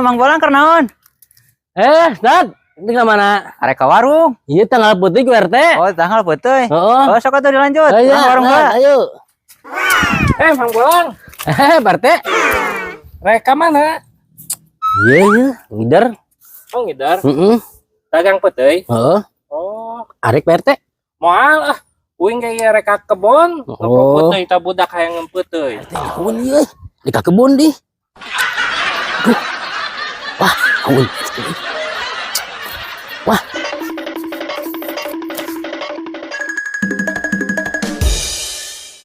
Mang Bolang keur naon? Eh, Dad, ini ke mana? Arek ka warung. Iya, tanggal peuting ku RT. Oh, tanggal peuting. Heeh. Oh, sok atuh dilanjut. Oh, iya, Urang ka warung Dad, heula. Ayo. Eh, Mang Bolang, Eh, Pak RT. Rek ka mana? Iya, ngider. Oh, ngider. Heeh. Dagang peuteuy. Heeh. Oh, Arek, Pak RT. Moal ah. Uing ge ieu rek ka kebon. Oh. Oh. Peuteuy ta budak hayang peuteuy. RT kebun ieu. Di ka kebun di. Duh. Wah, aun. Wah.